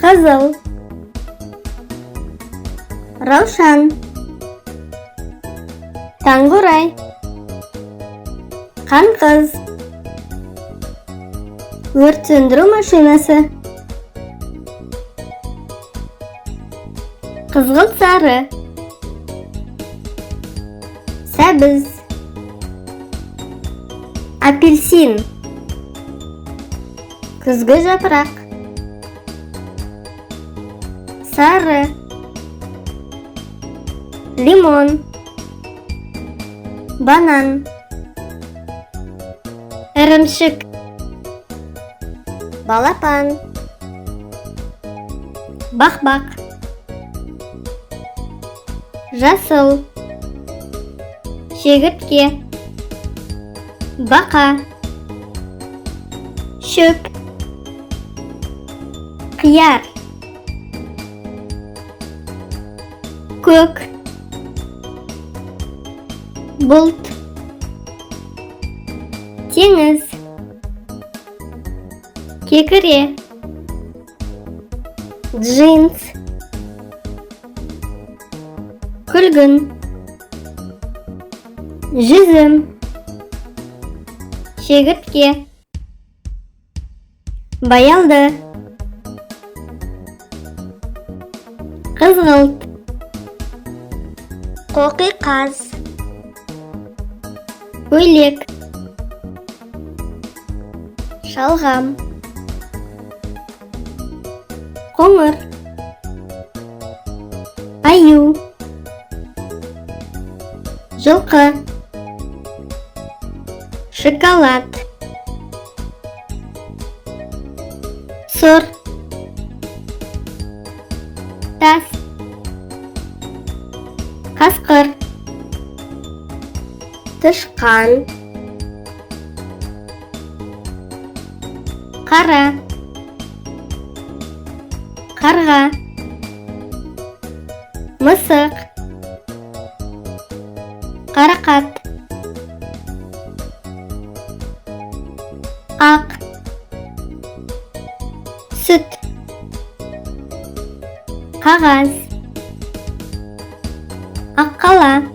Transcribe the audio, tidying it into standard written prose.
Қызыл. Раушан. Таңғурай. Қанқыз. Өрт сөндіру машинасы. Қызғылт сары. Сәбіз. Апельсин. Күзгі жапырақ. Сары. Лимон. Банан. Ірімшік. Балапан. Бақбақ. Жасыл. Шегіртке. Бақа. Шөп. Қияр. Көк. Бұлт. Теңіз. Кекіре. Джинс. Күлгін. Жүзім. Шегіртке. Баялды. Қызғылт. Қоқиқаз. Көйлек. Шалғам. Қоңыр. Аю. Жылқы. Шоколад. Сұр. Тас. Қасқыр. Тышқан. Қара. Қарға. Мысық. Қарақат. Ақ. Сүт. Қағаз. Аққала.